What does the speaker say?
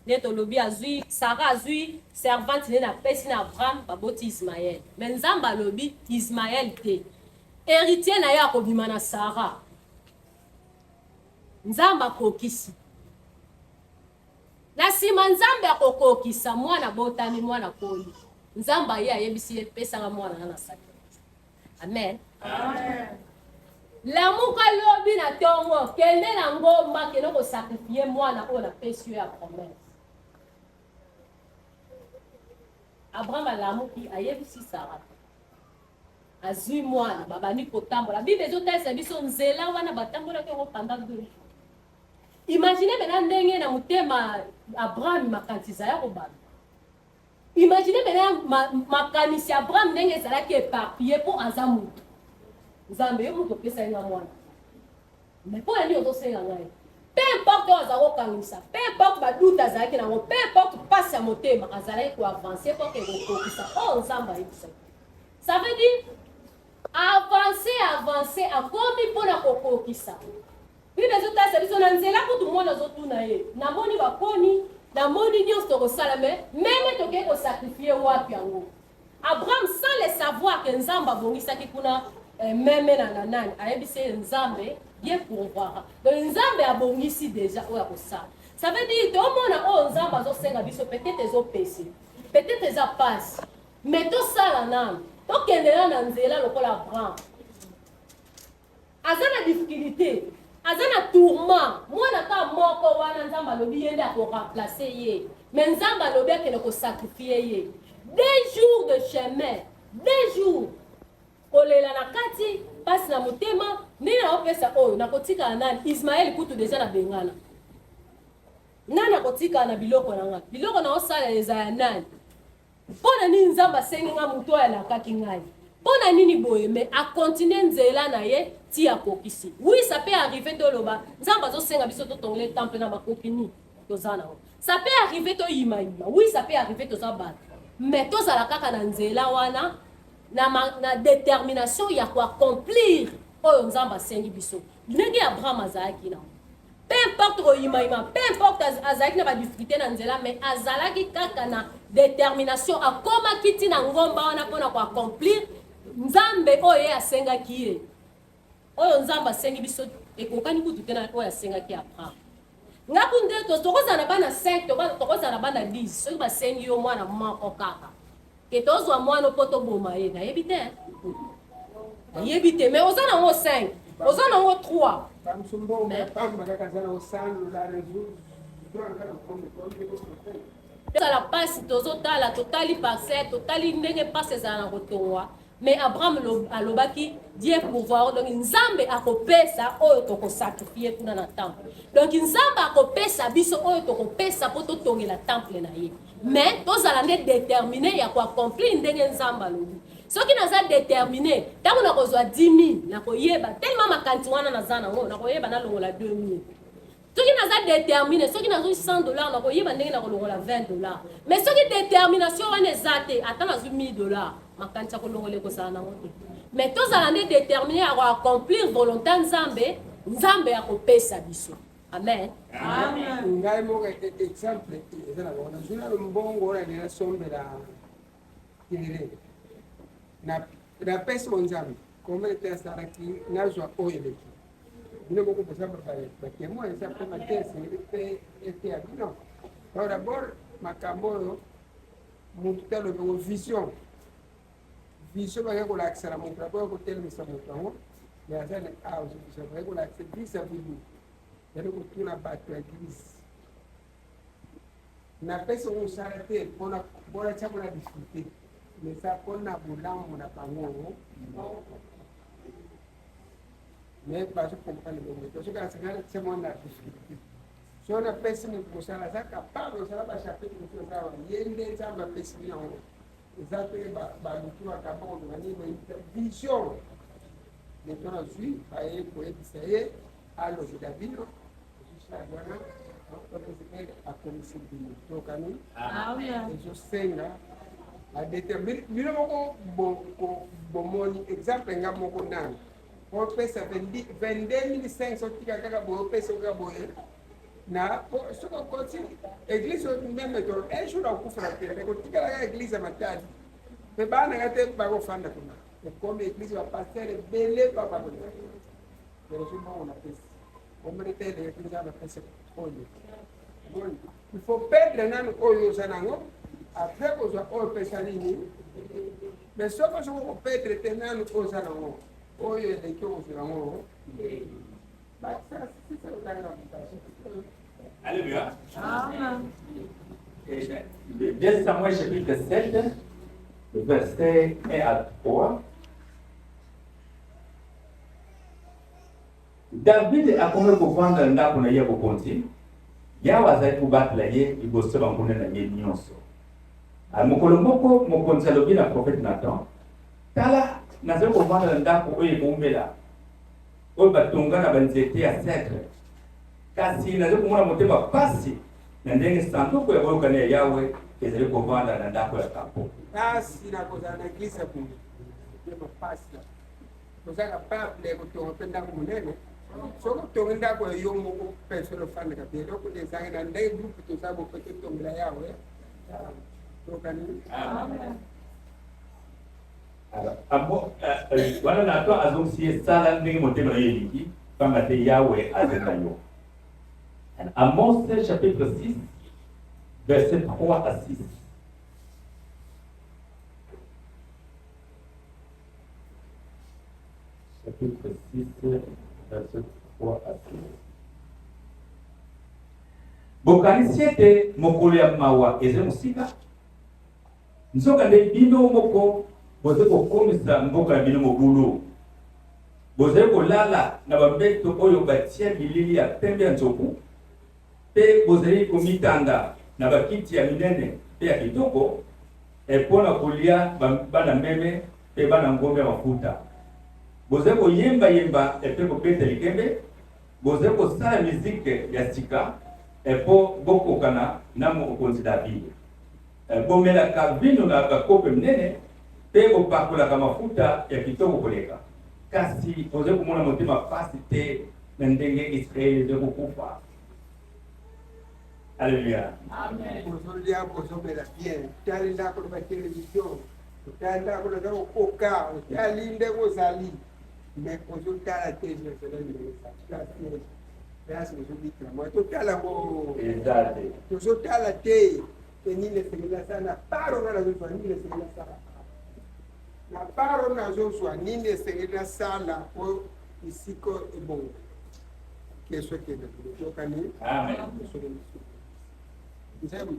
Nde tolobi azui Sarah azui servante ne na pesi na Abraham baboti Ismaël. Mais Nzambe alobi Ismaël te. Héritier na ye akobima na Sarah. Nzambe akokisi. Na sima Nzambe akokokisa mwana botami mwana koli. Nzambe aye ayebisi ye pesanga mwana na na sacrifice. Amen. Amen. Lamuka lobi na tongo, kende na ngomba, kende kosakrifie mwana oyo napesi yo ya promesse. Abraham alamuki, ayebisi Sara, azwi mwana, babandi kotambola. Bible ezotalisa biso nzela wana batambolaki yango pendant 2 jours. Imagine maintenant ndenge na motema Abraham makanisi ezala kobanda. Imaginez maintenant ma, makanisi ya Abraham ndenge ezalaki éparpillé mpo aza moto. Nzambe yo moto opesaki nga mwana. Mais mpo na nini ozosenga ngai? Peu importe oyo aza kokangisa, peu importe badoute azalaki nango, peu importe mpasi ya motema, azalaki koavance mpo ake kokokisa oyo Nzambe ayebisaki. Ça veut dire avance avance akomi mpo na kokokisa. Bible ezotalisa biso na nzela kutu mwana azotuna ye, namoni bakoni, namoni nyonso tokosala me meme tokei kosakrifie wapi yango? Abraham sans le savoir que Nzambe abongisaki kuna eh, meme na na nani, ayebisi ye Nzambe ye pourvoira. Donc Nzambe abongisi deja oyo akosala. Ça veut dire tomona oyo Nzambe azosenga biso peut-être ezopese, peut-être eza pasi, mais tosala nanu, tokende na na nzela lokola Abraham. Aza na difficulite, aza na tourment, mwana kaka moko wana Nzambe alobi ye nde ako remplacer ye, mais Nzambe alobi akende ko sacrifier ye. 2 jours de chemin, 2 jours kolela na kati, pasi na motema, ndenge naopesa oyo nakotikala nani? Ismaël kutu deja na bengana. Nani akotikala na biloko na nga? Biloko naosala eza ya nani? Mpo na nini Nzambe asengi nga moto oyo alakaki ngai? Mpo na nini boye? Mais a continuer nzela na ye ti akokisi. Oui, ça peut arriver toloba Nzambe azosenga biso totongele temple na makoki nini toza nango. Ça peut arriver toyimayima. Oui, ça peut arriver toza bato. Mais tozala kaka na nzela wana na, ma, na détermination ya koaccomplir oyo Nzambe asengi biso. Ndenge Abraham azalaki nango. Peu importe koyimayima, peu importe azalaki na ba difficulté na nzela, mais azalaki kaka na détermination, akomaki ti na ngomba wana mpona koaccomplir Nzambe oyo ye asengaki ye. Oyo Nzambe asengi biso ekokani kutu te na oyo asengaki Abraham. Nga ku nde tokozala na bana 5, tokozala na bana 10, soki basengi yo mwana moko kaka ke tozwa mwana mpo toboma ye, nayebi te, nayebi te, mais oza nango 5, oza nango 3. Ezala mpasi, tozotala, totali parcelle, totali ndenge mpasi ezala na kotongwa, mais Abraham alobaki Dieu pourvoir, donc Nzambe akopesa oyo tokosakrifie kuna na temple. Donc Nzambe akopesa biso oyo tokopesa mpo totongela temple na ye, mais tozala nde déterminé ya koaccomplir ndenge Nzambe alobi. Soki naza déterminé, ntango nakozwa 10 000 nakoyeba tellement makanisi wana naza nango, nakoyeba nalongola 2 000. Soki naza déterminé, soki nazwi 100 dollars, nakoyeba ndenge nakolongola 20 dollars. Mais soki détermination wana eza te, ata nazwi 1000 dollars, makanisi ya kolongola ekozala nango te. Mais tozala nde déterminé ya koaccomplir volonté Nzambe, Nzambe akopesa biso. Amen. Amen. Ngai moko exemple eza na bango, nazwi nano mbongo oyo nalingi nasombela kelele, napesi o Nzambe combien te asalaki nazwa oyo eleki. Bino moko boza batémoin, eza mpe mate esengeli mpe eteya bino. Donc d'abord makambo oyo motu te alobi ngo vision, vision bake kolakisa na moto, aboya kotelemisa moto yango, mais aza na awa vision bake kolakisa vis-à-vis yali kotuna bato ya église. Napesi yango mosala te mpona tia mpona difficulté, mais eza mpona bolamu na bango. Mais bazocomprendre bongo te. Soki asengaki tia mwana na difficulté, so napesi moto mosala aza capable osala bachapitre mosusu, eza ye nde Nzambe apesi bino yango. Eza te baluki makambo koluka nini, vision moto nazwi baye koyebisa ye alobela bino wana akomisi bino tokani ezosenga adetermine bino moko. Bomoni exemple nga moko nano opesa 22 500, tika kaka boye, opesa kaka boye. Na soki okoti eglise oyo meme to un jour akufa na kende kotikalaka eglise ya Matadi mpe bana nga te bakofanda kuna. Ekomi eglise ba pasteur ebele babakolela erezo mbongo napesi omoni te eleki Nzambe apesi oyo. Il faut perdre nanu oyo oza nango après kozwa oyo opesa nini. Mais soki soki okoperdre te nanu oyo oza nango, oyo eleki okozwa yango. Alléluia. Amen. 2 Samuel chapitre 7, verset 1 à 3. David akomaki kovanda na ndako na ye ya bokonzi. Yawe azalaki kobatela ye liboso ya banguna na ye nyonso. Mokolo moko, mokonzi alobi na profete Nathan, Tala, nazali kovanda na ndako oyo ekoumela, oyo batonga na banzete ya sedre, kasi nazali komona motema pasi na ndenge sanduku ya boyokani ya Yawe ezali kovanda na ndako ya kapo. Pasi na kozala na eglise ya boye, motema pasi. Oza capable ya kotonga mpe ndako monene. Soki otongi ndako ya yo moko personne ofandaka bien, eloko nde ezangi na ndenge groupe toza bope totongela Yawe. Tokani. Amen. Wana Nathan azongisi ye, Sala ndenge motema na yo elingi, pamba te Yawe azali na yo. Amos chapitre 6 verset 3 à 6. Chapitre 6 verset 3 à 6. Bokanisi ete mokolo ya mawa ezali mosika? Nzokande bino moko bozali kokomisa mboka na bino mobulu, bozali kolala na bambeto oyo batia bilili ya pembe ya nzoku, mpe bozali komitanda na bakiti ya minene mpe ya kitoko mpo na kolia bana meme mpe bana ngombe ya mafuta. Bozali koyembayemba mpe kobeta likembe, bozali kosala mizike ya sika mpo bokokana na mokonzi Davide. Bomelaka vino na bakopo minene mpe bopakolaka mafuta ya kitoko koleka, kasi bozali komona motema pasi te na ndenge Israele ezali kokufa. Aleluya! Bozolia, bozomela bien, otali ndako na batelevizio, otali ndako naza kokoka, otali ndenge ozali, mais ozotala te place ozobikela mwa totala yango, tozotala te. Te nini esengeli nasala na paro nga nazozwa nini esengeli nasala na paro nazozwa nini esengeli nasala po esika ebongo keso ekende tokani. Nzembo.